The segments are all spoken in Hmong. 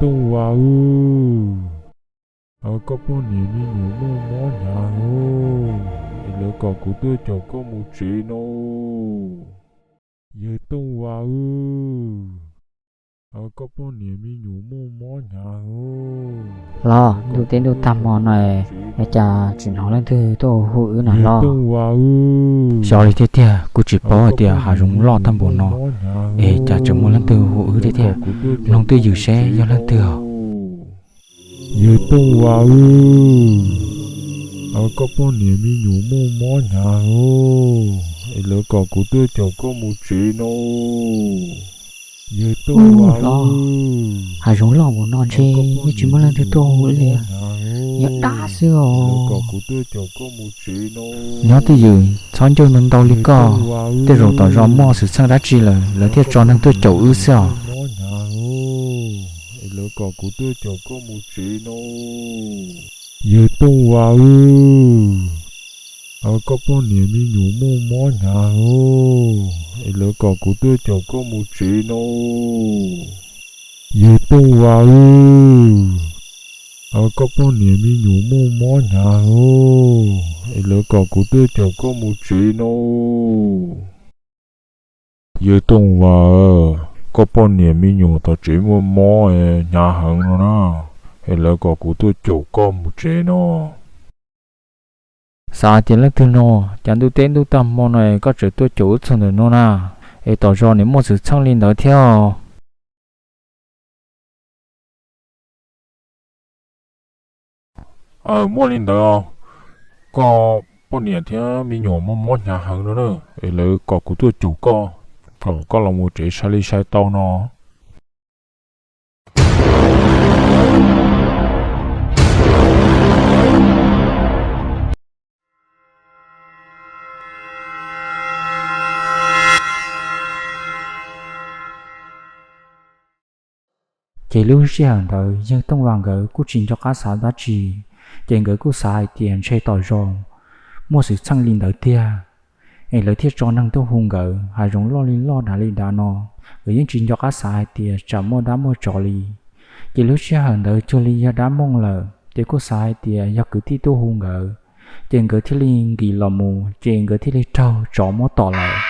Tooj Vas, koj poj niam me nyuam muaj mob hnyav heev, es lawv kom kuv tuaj caum koj mus tsev no. Yawg Tooj Vas, koj poj niam me nyuam muaj mob hnyav heev. Los ntuj teb ntuj tag hmo no, ua cas tsis hnov leej twg tuaj hu wb no los? Xyov li tiag tiag, kuv tsis paub hais tias hav zoov loj tag npaum no es cas tseem muaj leej twg hu wb thiab tiag. Mloog twj ywm seb yog leej twg os. Yawg Tooj Vas, koj poj niam me nyuam muaj mob hnyav heev, es lawv kom kuv tuaj caum koj mus tsev no. Yawg Tooj Vas, hav zoov loj npaum no ntshe yeej tsis muaj leej twg tuaj hu li, yog dab xwb os. Nyob twj ywm, txhob ncauj ntau ntau li koj. Tej zaum tom zos muaj xwm txheej dab tsi lawm, lawv thiaj tso neeg tuaj caum wb xwb os. Lawv kom kuv tuaj caum koj mus tsev no. Yawg Tooj Vas, koj poj niam me nyuam muaj mob hnyav heev, es lawv kom kuv tuaj caum koj mus tsev no. Yawg Tooj Vas, koj poj niam me nyuam muaj mob hnyav heev, es lawv kom kuv tuaj caum koj mus tsev no. Yawg Tooj Vas, koj poj niam me nyuam tom tsev muaj mob hnyav heev no na, es lawv kom kuv tuaj caum koj mus tsev no. Xav hais tias leej twg no, cas ntuj teb ntuj tag hmo no es koj tseem tuaj caum wb txog ntawm no na, es tom zos nim muaj xwm txheej li ntawd thiab os. Muaj li ntawd, koj poj niam thiab me nyuam muaj mob hnyav heev no na, es lawv kom kuv tuaj caum koj, kom koj los mus tsev sai li sai tau no. Ces lub sij hawm ntawd yawg Tooj Vas nkawd kuj tsis nco qab xav dab tsi, ces nkawd kuj xav hais tias ntshe tom zos muaj xwm txheej li ntawd tiag, es lawv thiaj tso neeg tuaj hu nkawd. Hav zoov loj li loj dav li dav no, nkawd yeej tsis nco qab xav hais tias tsam muaj dab muaj tsov li. Ces lub sij hawm ntawd cuag li yog dab mooj lawm, ces kuj xav hais tias yog kwv tij tuaj hu nkawd, ces nkawd thiaj li nkim los mus, ces nkawd thiaj li raug tsov muab tom lawm.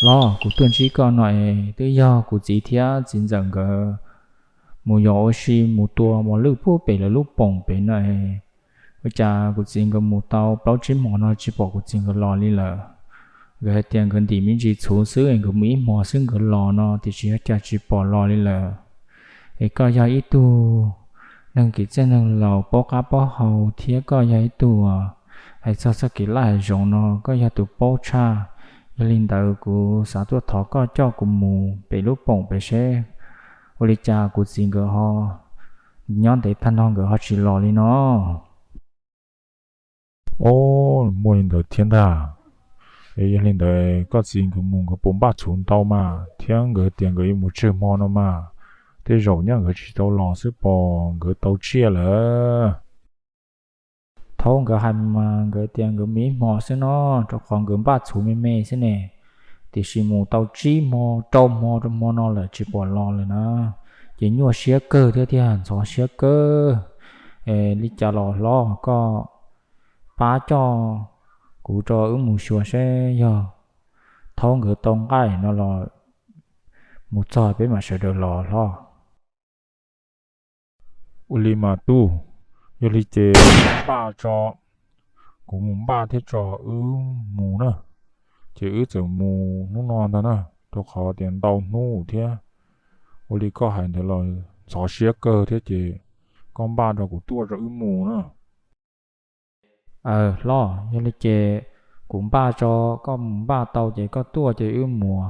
Los kuv tuaj ntsib koj no es twb yog kuv txiv thiab txiv ntxawm nkawd mus yos ua si mus tua mos lwj pub pem lawv lub poom pem no es, ua cas kuv txiv nkawd mus tau plaub tsib hmo no tsis pom kuv txiv nkawd los li lawm. Nkawd hais tias nkawd ntim me ntsis txhuv xwb es nkawd mus ib hmo xwb nkawd los no, tiam sis ua cas tsis pom los li lawm. Es koj yog ib tug neeg kev txawj neeg laus paub qab paub hau thiab koj yog ib tug hais txog txoj kev laj hav zoov no koj yog tus paub tshaj. Yog li ntawd kuv xav tuaj thov koj coj kuv mus pem lub poom pem seb ua li cas kuv txiv nkawd ho nyob ntev tag no nkawd ho tsis los li no. Ob, muaj li ntawd thiab ntag. Es yog li ntawd koj txiv nkawd mus nkawd puas npaj txhuv ntau mas, thiab nkawd tias nkawd yuav mus tsawg hmo no mas, tej zaum nyaj nkawd tsis tau los xwb pom nkawd tau tsiaj lawm. Thaum nkawd hais mas nkawd tias nkawd mus ib hmo xwb no, rau qhov nkawd npaj txhuv me me xwb ne, tiam sis mus tau tsib hmo rau hmo rau hmo no lawm tsis pom los lawm na, ces nyuaj siab kawg thiab tiag, ntxhov siab kawg. Li cas los hlob, koj pab coj kuv rau wb mus xyuas seb yog thaum nkawd tau nqaij no los mus txog peb mam sawv daws los hlob. Ua li mas tub, yog li ces npaj tso, kuv mus npaj thiab tso wb mus na. Ces wb txawm mus hnub no ntag na, rau qhov tias ntau hnub thiab. Ua li koj hais ntawd los ntxhov siab kawg thiab ces koj npaj rau kuv tuaj rau wb mus na. Aw hlob, yog li ces kuv npaj tso, koj mus npaj tau ces koj tuaj ces wb mus.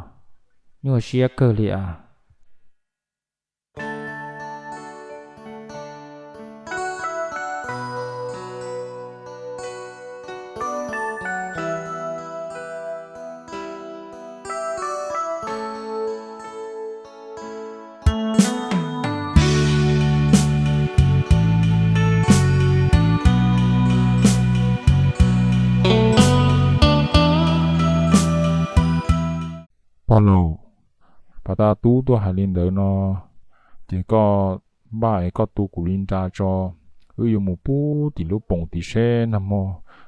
Nyuaj siab kawg li as. Pog laus, pas tas tub tuaj hais li ntawd no, ces koj npaj es koj tu kuv li nra tso. Wb yuav mus pub tim lub poom tid seb nag hmo,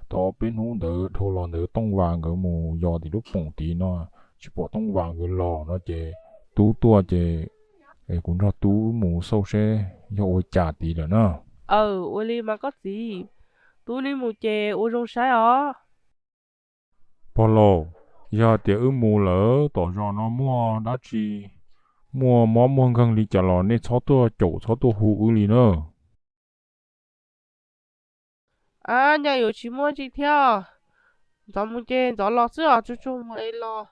tau peb hnub ntawd dhau los ntawd Tooj Vas nkawd mus yos tim lub poom tid no, tsis pom Tooj Vas nkawd los no ces tub tuaj ces kuv nrog tub mus xauj seb yog ua cas tid lawm na. Aw, ua li mas koj txiv, tub neb mus ces ua zoo saib os. Pog laus, yog tias wb mus lawm tom zos no muaj dab tsi, muaj mob muaj nkeeg li cas los nej txhob tuaj caum txhob tuaj hu wb li na. A, nyaj yuav tsis muaj tsi thiab. Ntxov mus ces ntxov los xwb os, tsuag tsuag mus es los.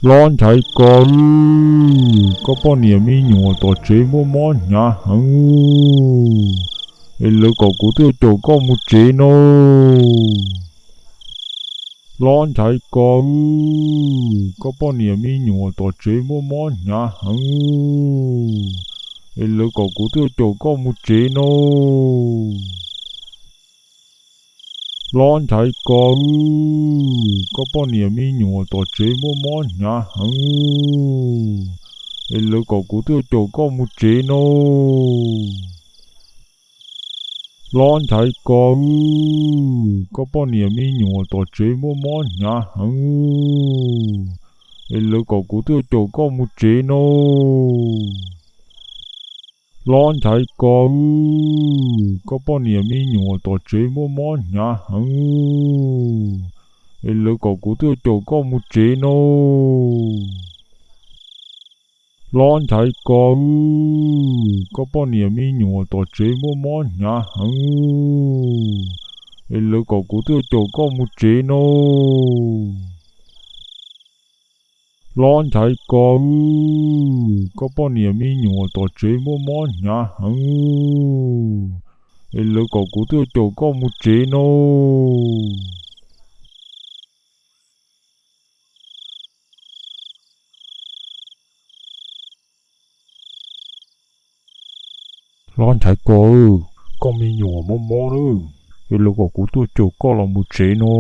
Lob Nchaiv Kos, koj poj niam me nyuam tom tsev muaj mob hnyav heev, es lawv kom kuv tuaj caum koj mus tsev no. Lob Nchaiv Kos, koj poj niam me nyuam tom tsev muaj mob hnyav heev, es lawv kom kuv tuaj caum koj mus tsev no. Lob Nchaiv Kos, koj poj niam me nyuam tom tsev muaj mob hnyav heev, es lawv kom kuv tuaj caum koj mus tsev no. Lob Nchaiv Kos, koj poj niam me nyuam tom tsev muaj mob hnyav heev, es lawv kom kuv tuaj caum koj mus tsev no. Lob Nchaiv Kos, koj poj niam me nyuam tom tsev muaj mob hnyav heev, es lawv kom kuv tuaj caum koj mus tsev no. Lob Nchaiv Kos, koj poj niam me nyuam tom tsev muaj mob hnyav heev, es lawv kom kuv tuaj caum koj mus tsev no. Hlob Nchaiv Kos, koj poj niam me nyuam tom tsev muaj mob hnyav heev, es lawv kom kuv tuaj caum koj mus tsev no. Hlob Nchaiv Kos, koj me nyuam mob mob nawb, es lawv kom kuv tuaj caum koj los mus tsev no.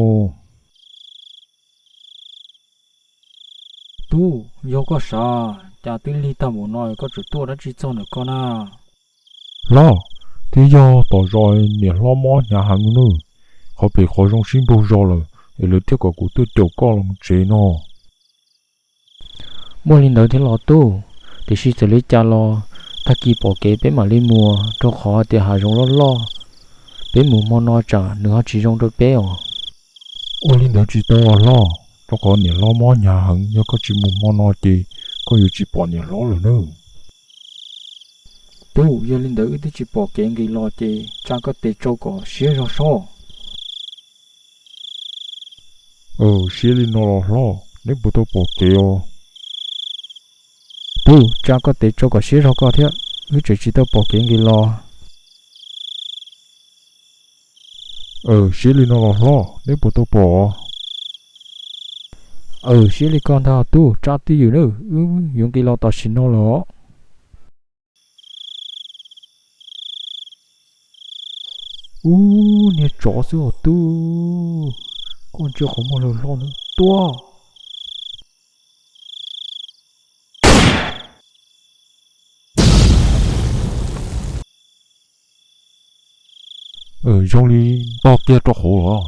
Tub, yog koj sav, cas twb lig tag npaum no koj tseem tuaj dab tsi txog ntawm koj na? Hlob, twb yog tom zos niam hlob mob hnyav heev nawb, qhov pem qhov zoo sib npaug zog lawm es lawv thiaj kom kuv tuaj caum koj los mus tsev no. Muaj li ntawd thiab los tub, tiam sis txawm li cas los tag kis pom kev peb mam li mus, rau qhov tias hav zoov loj loj, peb mus hmo no tsam nws ho tsis zoo rau peb os. Ua li ntawd tsis tau os hlob, rau qhov niam hlob mob hnyav heev, yog koj tsis mus hmo no ces koj yuav tsis pom niam hlob lawm nawb. Tub, yog li ntawd wb twb tsis pom kev nqis los ces tsa koj tes tsau kom siab zog soj. Siab li no los hlob, neb puas tau pom kev os? Tub, tsa koj tes tsau kom siab zog koj thiab, wb tseem tsis tau pom kev nqis los. Siab li no los hlob, neb puas tau pom? Siab li koj ntag tub, tsa twj ywm nawb, wb yuav nqis los tam sim no lawm. Ub, niag tsov xwb os tub, koj ntsia qhov muag lawm hlob nawb, tuaj. Zoo li ntog kiag rau hauv los,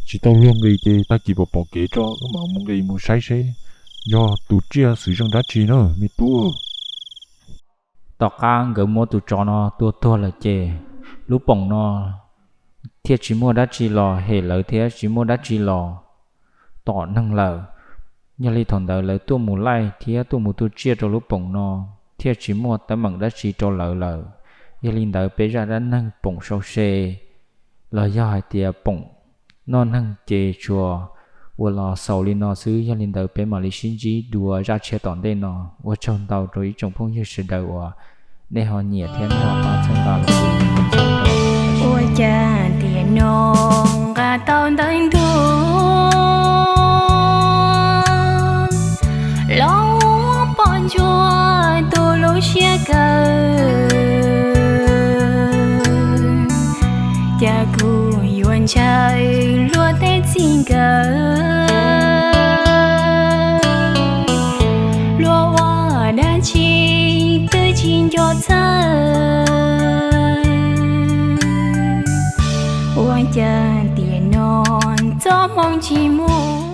tsis tau luag nqis ces tag kis pom pom kev tso wb mam mus nqis mus saib seb yog tus tsiaj xwm zeej dab tsi na me tub. Tom qab nkawd muab tus tsov no tua tuag lawm ces lub poom no thiaj tsis muaj dab tsi los hem lawv thiab tsis muaj dab tsi los tom neeg lawm. Yog li thaum ntawd lawv tuaj mus laij thiab tuaj mus tua tsiaj rau lub poom no thiaj tsis muaj teeb meem dab tsi rau lawv lawm. Yog li ntawd peb zaj dab neeg poom sau se los yog hais tias poom noj neeg ces tsuas ua los xaus li no xwb. Yog li ntawd peb mam li sib ntsib dua zaj tshiab tom ntej no. Ua tsaug ntau rau ib tsoom phooj ywg sawv daws uas nej ho nyiam thiab nej ho pab txhawb nqa los kuv. Ua cas tiam no nqa tau ntawv ntuag los ua pom ntsuag tus lub siab kawg, cas kuv yuav ntshaw luag tej txij nkawm, luag ua dab tsi twb tsis nco txhawj. Ua cas tiam no txoj hmoo tsis muaj